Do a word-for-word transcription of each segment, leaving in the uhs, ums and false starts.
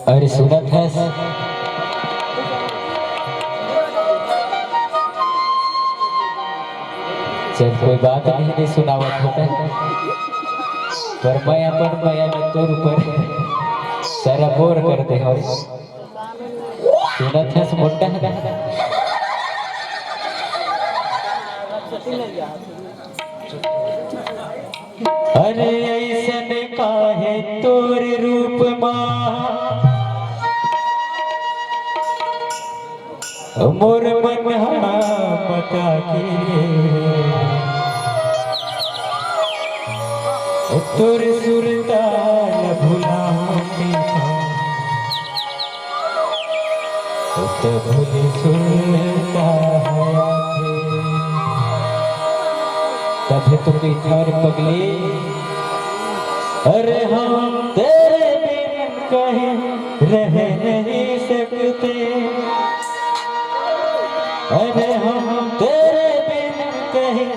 अरे सुनत हस? चल, कोई बात नहीं, नहीं सुनावत होता, पर मैं अपन मया ल तोर ऊपर सराबोर कर दे हव। सुनत हस मोटा? अरे अइसन काहे तोर रूप मा मोर मन हा मता के, तोर सुरता ल भुलाहूं कइथंव। त भूली सुरता हया थे। तभे तो कहिथंव रे पगली, अरे हम तेरे बिन कहीं रह नहीं सकते, अरे हम तेरे बिन कहीं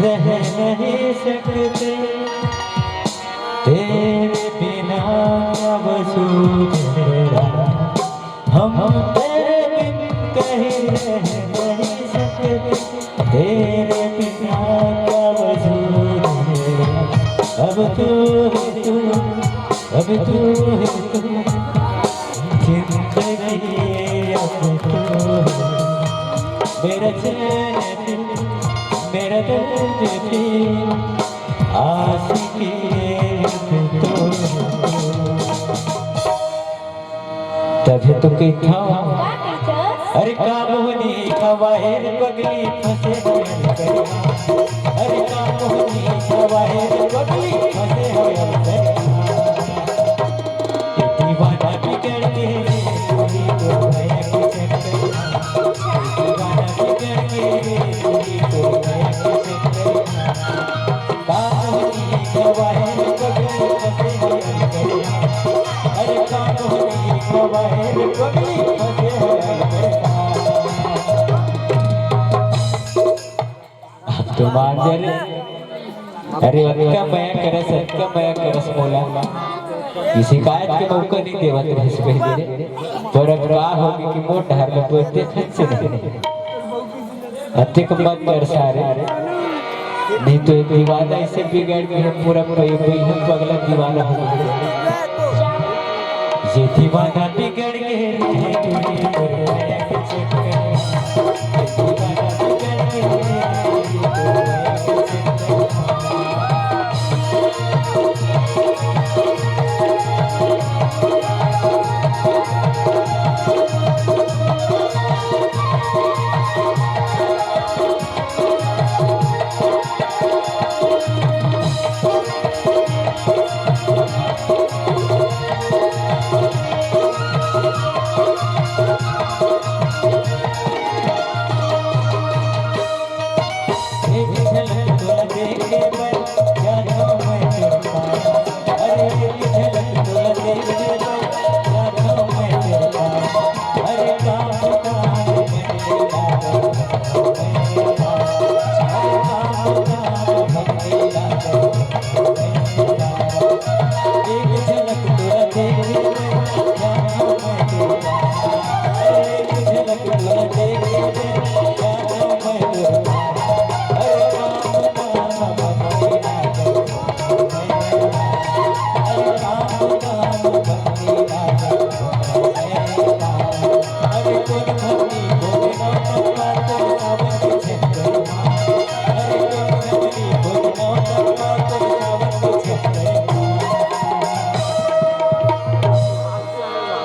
रह नहीं सकते, तेरे बिना क्या वजूद मेरा। हम तेरे बिन कहीं रह नहीं सकते, तेरे बिना क्या वजूद है। अब तू ही तू, अब तू ही तू, जिंदगी अब तू है। मेरा चैन भी, मेरा दर्द भी, आशिकी अब तू है। तभे तो कहिथंव। का कहिथस? अरे का मोहनी खवाए रे पगली फंसे हो अंतरिया। अरे का मोहनी खवाए रे पगली फंसे हो अंतरिया। ये दीवाना बिगड़ के रे पूरी तो भया के चक्कर। ये दीवाना बिगड़ के रे पूरी तो भया के चक्कर। अब तो मान जा रे। अरे अतका मया करस, अतका मया करस मोला, ये शिकायत के मौका नहीं देवत रहिस पहले रे। पर अब का होगे कि मोर डहर में तो अतेक हद से नहीं। अतेक मत कर सारे, नहीं तो ये दीवाना अइसे बिगड़ गे, हम पूरा पै-, पै-, हम पगला दीवाना हो गे। ये दीवाना बिगड़ गे रे, ये दीवाना बिगड़ गे।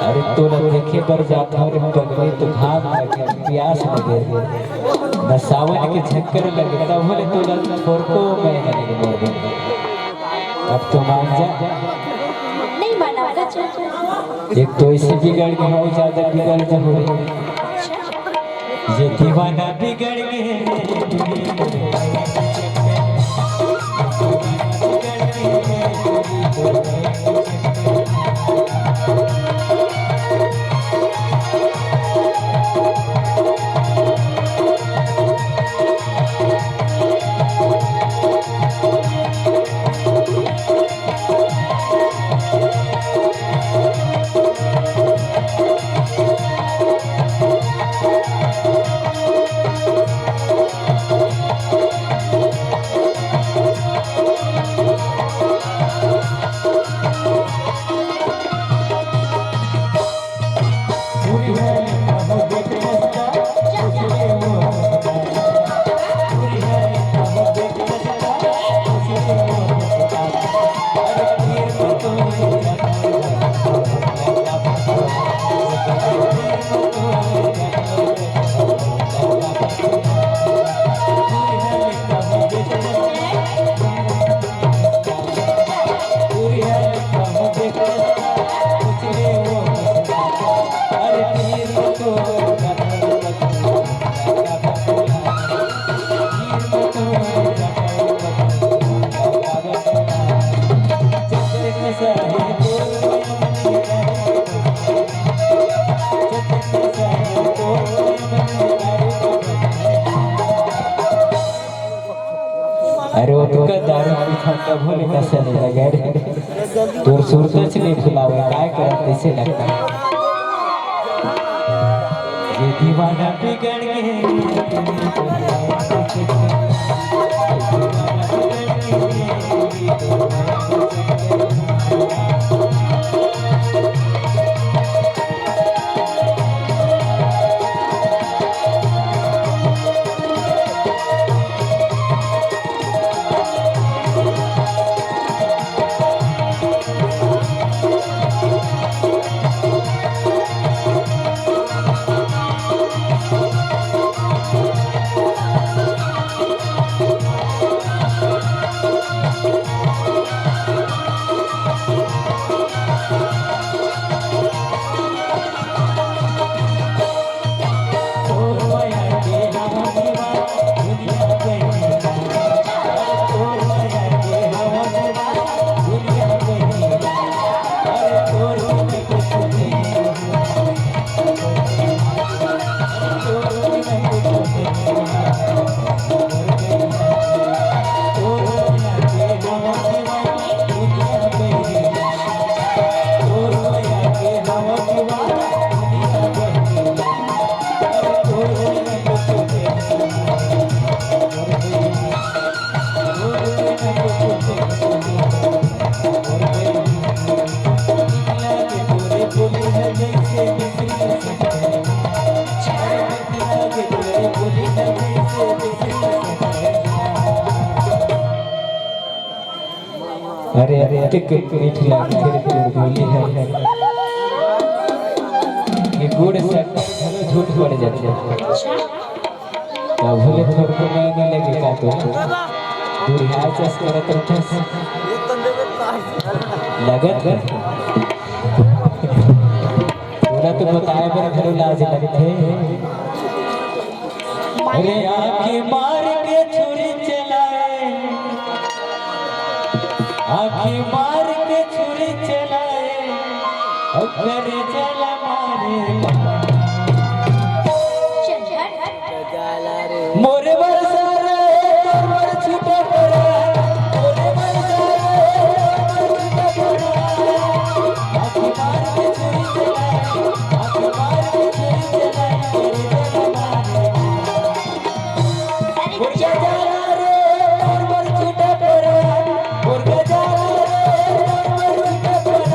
अरे तोला देखे बर जात हव रे पगली, तो घाम लगे, प्यास लगे, न सावन के चक्कर लगे, तब बोले तोला थोरको मैं लगे मोर बन। अब तो मान जा। नहीं माना, सच में। एक तो ऐसे बिगड़ गया, बहुत ज्यादा बिगड़ जा हो रही। ये दीवाना बिगड़ गए। अरे, वो तो का दारू पीथा, तभो ले नशा नहीं लगे रे। तोर सुरतच नहीं फुलावे, काय करत, कैसे लगता? ये दीवाना बिगड़ गए। अरे, अरे, अतिक मीठ लागथे तोर बोली हे। ये गुड़ से घलो झूठ पड़ जाथे। तभो ले थोरको नइ लगे का तो? बुढ़िया चस करत रथस। लगत हे। तोला तो बताए बर घलो लाज लगथे। अरे, आँखी मार के छुरी चलाए, आँखी मार के छुरी चलाए, अउ करे चला मारे। मोरे बर सारा, तोर बर छूटा परा, मोरे बर सारा, तोर बर छूटा परा। आँखी मार के छुरी चलाए, आँखी मार के छुरी चलाए, करे चला मारे। अरे मुर्गा जा रे, तोर बर छूटा परा, मुर्गा जा रे, तोर बर छूटा परा।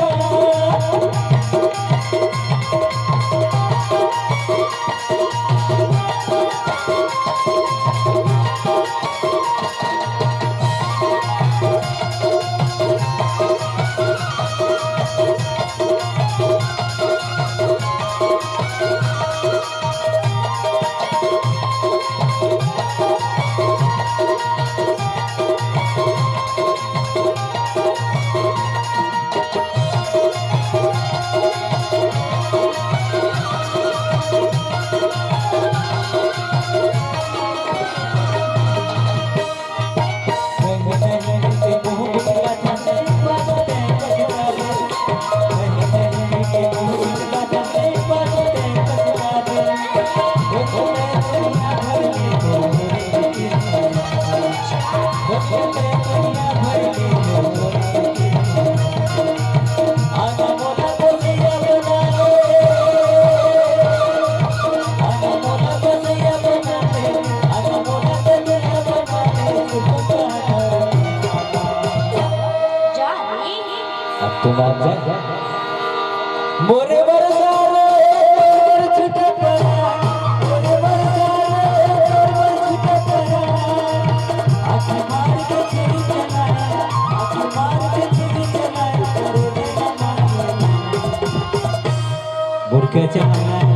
अब तो मान जा। मोरे बर सारा, मोरे बर छूटा परा, मोरे बर सारा, मोरे बर छूटा परा। आँखी मार के छुरी चलाए, आँखी मार के छुरी चलाए, करे चला मारे। मुर्गा चला